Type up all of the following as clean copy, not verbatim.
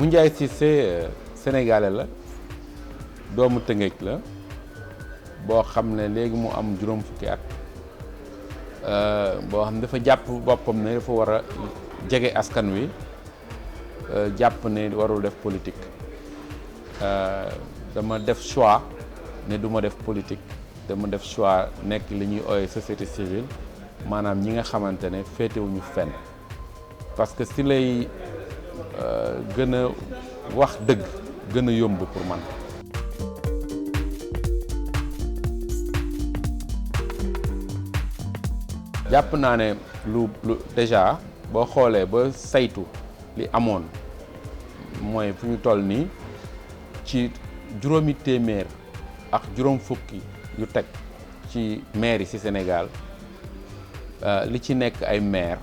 Moundiaye Cissé sénégalais la doomu Tëngéej la boo xam ne léegi mu am juróom fukki at boo xam ne dafa jàpp boppam ne dafa war a jege askan wi jàpp ne warul def politique dama def choix ne du ma def politique dama def choix nekk li ñuy ooyee société civile maanaam ñi nga xamante ne féetewuñu fenn parce que si lay gën a wax dëgg gën a yomb pour man. jàpp naa ne lu déjà boo xoolee ba saytu li amoon mooy fu ñu toll nii ci juróomi téeméer ak juróom fukki yu teg ci maire yi ci Sénégal li ci nekk ay maire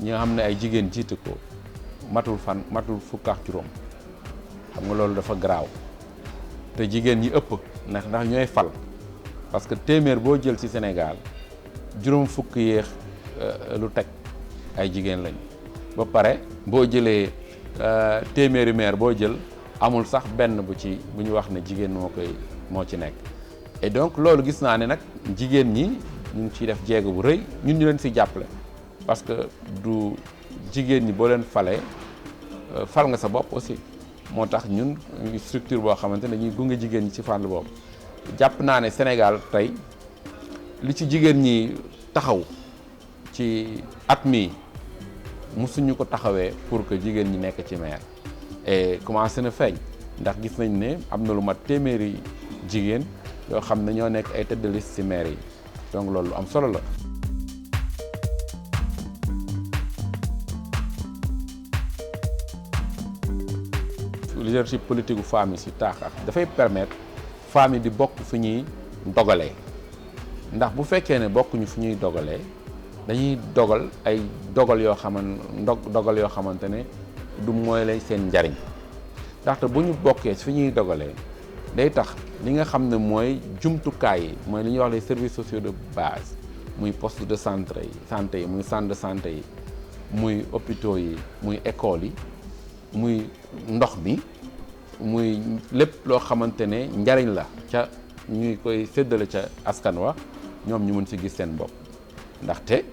ñi nga xam ne ay jigéen jiite ko matul fukk ak juróom xam nga loolu dafa garaaw te jigéen ñi ëpp ndax ñooy fal parce que téeméer boo jël ci Sénégal juróom fukk yéex lu teg ay jigéen lañ ba pare boo jëlee téeméeri maire boo jël amul sax benn bu ñu wax ne jigéen moo ci nekk et donc loolu gis naa ne nag jigéen ñi ñu ngi ciy def jéego bu rëy ñun ñu leen ci jàppale parce que du jigéen ñi boo leen falee fal nga sa bopp aussi moo tax ñun structure boo xamante ne dañuy gunge jigéen ñi ci fànn boobu jàpp naa ne Sénégal tey li ci jigéen ñi taxaw ci at mi musuñu ko taxawee pour que jigéen ñi nekk ci maire et commencé na feeñ ndax gis nañ ne am na lu mat téeméeri jigéen yoo xam ne ñoo nekk ay tête de liste ci maire yi donc loolu lu am solo la. leadership politique gu femmes yi ci taax ak dafay permettre femmes yi di bokk fi ñuy dogalee ndax bu fekkee ne bokkuñu fi ñuy dogalee dañuy dogal ay dogal yoo xamante ne du mooy lay seen njariñ ndaxte bu ñu bokkee fi ñuy dogalee day tax li nga xam ne mooy jumtukaay yi mooy li ñuy wax les services sociaux de base muy poste de santé yi muy centre de santé yi muy hôpitaux yi muy écoles yi muy ndox mi muy lépp loo xamante ne njariñ la ca ñuy koy séddale ca askan wa ñoom ñu mën ci gis seen bopp ndaxte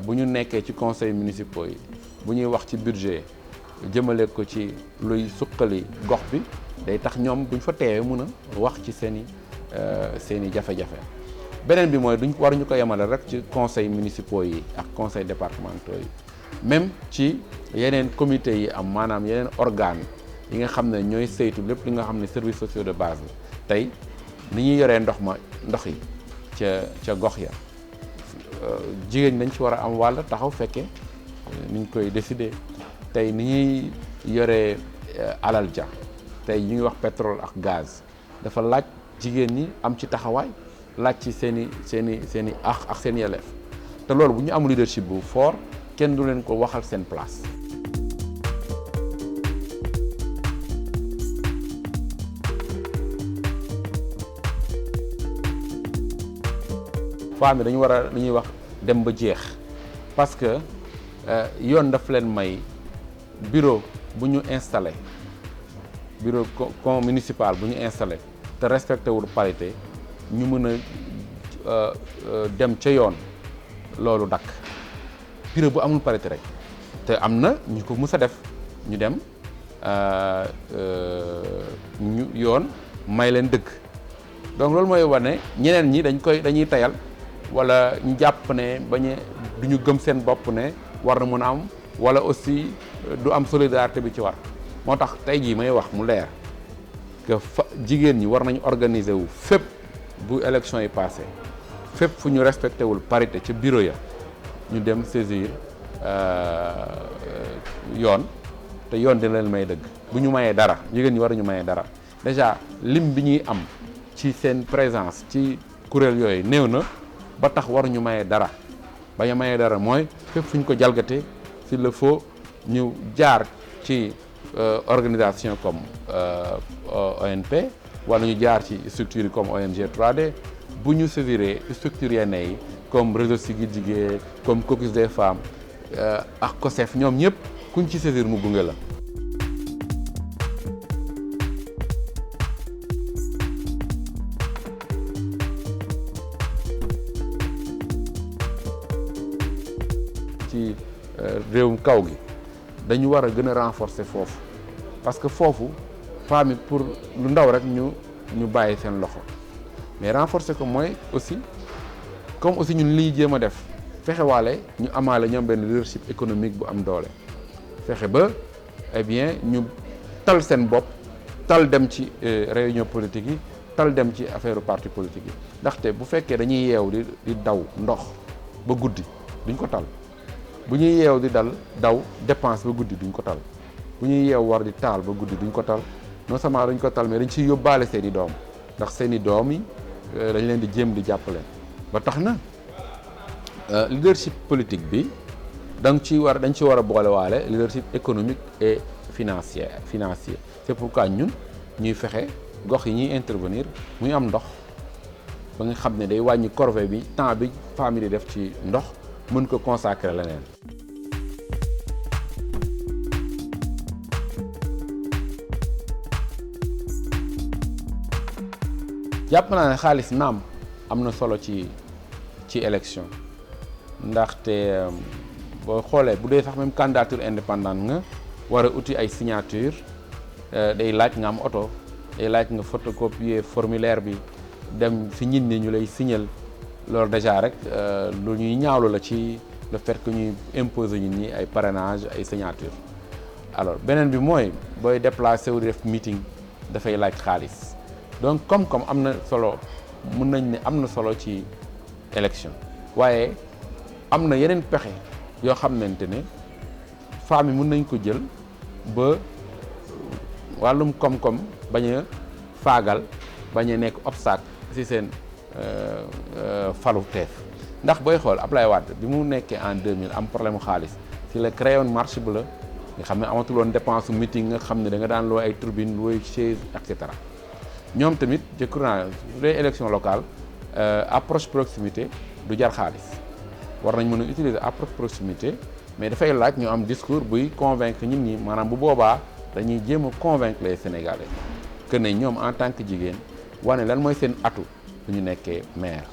bu ñu nekkee ci conseils municipaux yi bu ñuy wax ci budget jëmale ko ci luy suqali gox bi day tax ñoom buñ fa teewee mën a wax ci seen i jafe-jafe beneen bi mooy waruñu ko yemale rek ci conseils municipaux yi ak conseils départementaux yi même ci yeneen comités yi am maanaam yeneen organes yi nga xam ne ñooy saytu lépp li nga xam ne services sociaux de base la tey ni ñuy yoree ndox yi ca gox ya jigéen ñi dañ ci war a am wàll taxaw fekkee ni ñu koy décider tey ni ñuy yoree alal ja tey ñu ngi wax pétrole ak gaz dafa laaj jigéen ñi am ci taxawaay laaj ci seen i ak seen yelleef te loolu bu ñu am leadership bu fort kenn du leen ko waxal seen place. femmes yi dañu war a li ñuy wax dem ba jeex parce que yoon daf leen may bureau bu ñu installé bureau municipal bu ñu installé te respecté wul parité ñu mën a dem ca yoon loolu dakk bureau bu amul parité rek te am na ñu ko mës a def ñu dem ñu yoon may leen dëgg donc loolu mooy wane ñeneen ñi dañuy tayal wala ñu jàpp ne du ñu gëm seen bopp ne war na mën a am wala aussi du am solidarité bi ci war moo tax tey jii may wax mu leer que jigéen ñi war nañu organiser wu fépp bu élection yi passé fépp fu ñu respecté wul parité ca bureau ya ñu dem saisir yoon te yoon dina leen may dëgg bu ñu mayee dara jigéen ñi war nañu mayee dara déjà lim bi ñuy am ci seen présence ci kuréel yooyu néew na ba tax waruñu mayee dara bañ a mayee dara mooy fépp fu ñu ko jalgatee s'il le faut ñu jaar ci organisation comme ONP wala ñu jaar ci structure yi comme ONG3D bu ñu saisiree structure yenn yi comme réseau Siggil Jigéen comme caucus des femmes ak COSEF ñoom ñëpp kuñ ci saisir mu gunge la. réewum kaw gi dañu war a gën a renforcer foofu parce que foofu femmes yi pour lu ndaw rek ñu bàyyi seen loxo mais renforcer ko mooy aussi comme aussi ñun liy jéem a def fexewaale ñu amaale ñoom benn leadership économique bu am doole fexe ba eh bien ñu tal seen bopp tal dem ci réunion politique yi tal dem ci affaire parti politique yi ndaxte bu fekkee dañuy yeew di daw ndox ba guddi duñ ko tal bu ñuy yeew di daw dépense ba guddi duñ ko tal bu ñuy yeew war di taal ba guddi duñ ko tal non seulement duñ ko tal mais dañ ciy yóbbaale seen i doom ndax seen i doom yi dañ leen di jéem di jàppale ba tax na leadership politique bi dañ ci war a boolewaale leadership économique et financier c'est pourquoi ñun ñuy fexe gox yi ñuy intervenir muy am ndox ba nga xam ne day wàññi corvée bi temps bi famille di def ci ndox mën ko consacrer leneen. jàpp naa ne xaalis naam am na solo ci élection ndaxte boo xoolee bu dee sax même candidature indépendante nga war a uti ay signature day laaj nga am oto day laaj nga photocopier formulaire bi dem fi nit ñi ñu lay signal loolu déjà rek lu ñuy ñaawlu la ci le fait que ñuy imposer nit ñi ay parrainage ay signature alors beneen bi mooy booy déplacé wu di def meeting dafay laaj xaalis donc comme am na solo mën nañ ne am na solo ci élection waaye am na yeneen pexe yoo xamante ne femmes yi mën nañ ko jël ba wàllum koom-koom bañ a faagal bañ a nekk obstacle ci seen falu teef ndax booy xool Ablaye Wade bi mu nekkee en 2000 am problème mu xaalis ci la créé woon marche bleue nga xam ne amatul woon dépense meeting nga xam ne da nga daan loo ay turbine looy chaise et cetera ñoom tamit jëkkur naa su dee élection locale approche proximité du jar xaalis war nañ mën a utiliser approche proximité mais dafay laaj ñu am discours buy convaincre nit ñi maanaam bu boobaa dañuy jéem a convaincre les Sénégalais que ne ñoom en tant que jigéen wane lan mooy seen atu bu ñu nekkee maire